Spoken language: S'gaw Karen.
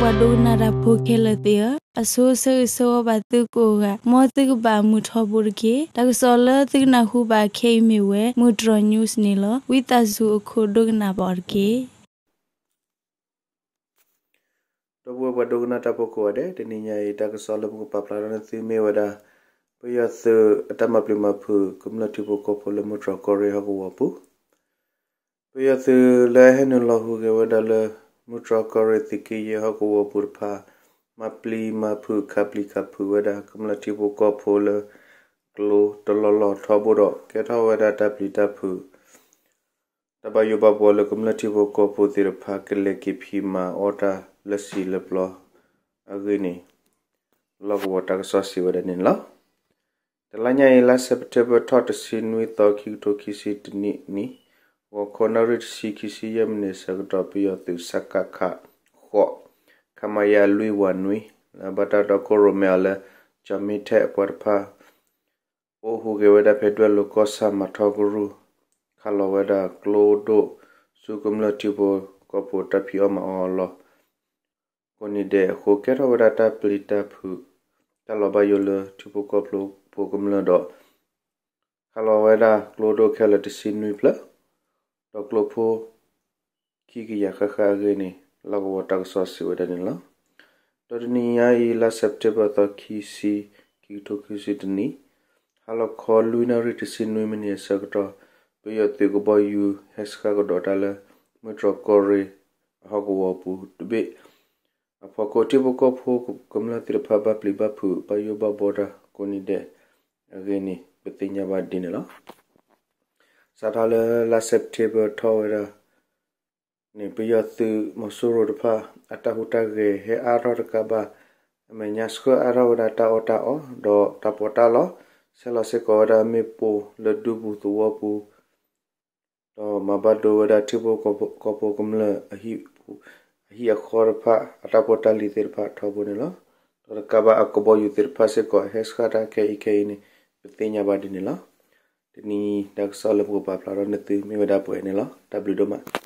ပှၤဒိကနၣ်တၢ်ဖိခဲလၢာ်သ့ၣ်ဧၢ, အဆိဆၢဂ့ၤဆၢဝါဘၣ်သုကိးဂၤ, မ်သုကဘၣ်မုာ်ထီဘိတက့ၢ်. တၢ်ကစီၣ်လၢသုကနၢ်ဟူဘၣ်ခဲအံၤမ့ၢ်ဝဲ မုၢ်တြီၢ် news န့ၣ်လီၤ. ဝံသးစူၤအခိၣ်ဒိကနၣ်ဘၣ်အီၤတက့ၢ်. ဒီပုၢ်ဝဲၢ်ပှၤဒိကနၣ်တၢ်ဖိကိးဂၤဒဲး, တနံၤညါအံၤ တၢ်ကစီၣ်လၢပကပာ်ဖျါထီၣ်န့ၢ်သုမ့ၢ်ဝဲဒၣ် ပယီၤသုးအတၢ်မၤပျံၤမၤဖုးကမျၢၢ်ထံဖိကီၢ်ဖိလၢမုၢ်တြီၢ်ကီၢ်ရ့ၣ်ဟီၣ်ကဝီၤပူၤ, ပယီၤသုးလၢအဟဲနုာ်လီၤဟူးဂဲၤဝဲဒၣ်လၢ မုၢ်တြီၢ်ကီၢ်ရ့ၣ်သုးက့ယဲၢ်ဟီၣ်ကဝီၤပူၤတဖၣ် မၤပျံၤမၤဖုးခးပျံၤခးဖုးဝဲဒၣ်ကမျၢၢ်ထံဖိကီၢ်ဖိလၢ ကျိတလီၢ်လီၢ်ထီဘိဒီး ကဲထီၣ်ဝဲဒၣ်တၢ်ပျံၤတၢ်ဖုး တၢ်ဘၣ်ယိၣ်ဘၣ်ဘှီလၢကမျၢၢ်ထံဖိကီၢ်ဖိသ့ၣ်တဖၣ် ကလဲၤက့ၤဖံးမၤအီၣ်တၢ်လၢစံာ်လၢပျီအဂ့ၢ်န့ၣ် လီၢ်ကဝီၤတၢ်ကစီၣ်စံးဝဲဒၣ်န့ၣ်လီၤ. တလါညါအံၤ လါစဲးပထ့ဘၢၣ်ထီၣ်တဆံနွံသီ ခံကထိခံဆံတနံၣ်နံၤ, ဂီၤခီနၣ်ရံၣ်တဆံ ခံဆံယဲၢ်မံးနံးအဆၢကတီၢ် ပယီၤသုး စကခ ဃိး ခမရ လွံၢ်ဝးနွံ လၢဘၣ်တၢ်တီခိၣ်ရိၣ်မဲအီၤလၢ ကၠီမ့ထဲအပှၤတဖၣ် အိၣ်ဟူးဂဲၤဝဲဒၣ်ဖဲဒွဲၣ်လိၤကီၢ်ဆၣ်မၤထီကရူၢ် ခးလီၤဝဲဒၣ်ကျိဒိၣ်ဆူကမျၢၢ်ထံဖိကီၢ်ဖိတၢ်ဖံးအီၣ်မၤအီၣ်အလီၢ် ကိးနံၤဒဲးအဃိ ကဲထီၣ်ဝဲဒၣ်တၢ်ပျံၤတၢ်ဖုး တၢ်လီၤဘၣ်ယိၣ်လၢထံဖိကီၢ်ဖိကမျၢၢ်ဒီး ခးလီၤဝဲဒၣ်ကျိဒိၣ်ခဲလၢာ်တဆံနွံဖျၢၣ် ဒီးကျိဖိ ခံကယၤဃၣ်ဃၣ်အဂ့ၢ်န့ၣ် လီၢ်ကဝီၤတၢ်ကစီၣ်စံးဝဲဒၣ်န့ၣ်လီၤ. ဒီးတနံၤညါအံၤ လါစဲးပထ့ဘၢၣ်သီ ခံဆံ ခံကထိခံဆံတနံၣ်, ဟါလီၤခီလွံၢ်နၣ်ရံၣ်တဆံနွံမံးနံးအဆၢကတီၢ် ပယီၤသုးကဘီယူၤဟဲဆှၣ်ကဒီးတၢ်လၢ မုၢ်တြီၢ်ကီၢ်ရ့ၣ်အဟီၣ်ကဝီၤပူၤတဘ့ၣ် အဖီခိၣ် ထံဖိကီၢ်ဖိကမျၢၢ်သ့ၣ်တဖၣ် ဘၣ်ပျံၤဘၣ်ဖုးဘၣ်ယိၣ်ဘၣ်ဘှီတၢ်ကိးနံၤဒဲးအဂ့ၢ်န့ၣ် ပသ့ၣ်ညါဘၣ်ဒ်န့ၣ်လီၤ. စးထီၣ်လၢလါစဲးပထ့ဘၢၣ်ထီၣ်ဝဲဒၣ်န့ၣ် ပယီၤသုးမီၤစိရိၤတဖၣ် အတၢ်ဟူးတၢ်ဂဲၤဟဲအါထီၣ်တကးဘၣ် အမဲာ်ညါဆှၢအါထီၣ်ဝဲဒၣ်တၢ်အီၣ်တၢ်အီ ဒီးတၢ်ပီးတၢ်လီ ဆဲးလီၤစ့ၢ်ကီးဝဲဒၣ်မ့ၣ်ပိၢ်လၢဒူပူၤသဝီပူၤ ဒီးမၤဘၣ်ဒိဝဲဒၣ်ထံဖိကီၢ်ဖိကမျၢၢ် အဟံၣ်အဃီတဖၣ် အတၢ်ဖိတၢ်လံၤသ့ၣ်တဖၣ်ထီဘိန့ၣ်လီၤ. ဒီးတကးဘၣ်အကဘီယူၤသ့ၣ်တဖၣ်စ့ၢ်ကီး ဟဲဆှၣ်တၢ်ခဲအံၤခဲအံၤန့ၣ် ပသ့ၣ်ညါဘၣ်ဒ်န့ၣ်လီၤ. တနံၤတၢ်ကစီၣ်လၢပကပာ်ဖျါထီၣ်န့ၢ်သုမ့ၢ်ဝဲဒၣ်ပှဲၤန့ၣ်လီၤ. တၢ်ဘျုးဒိၣ်မး.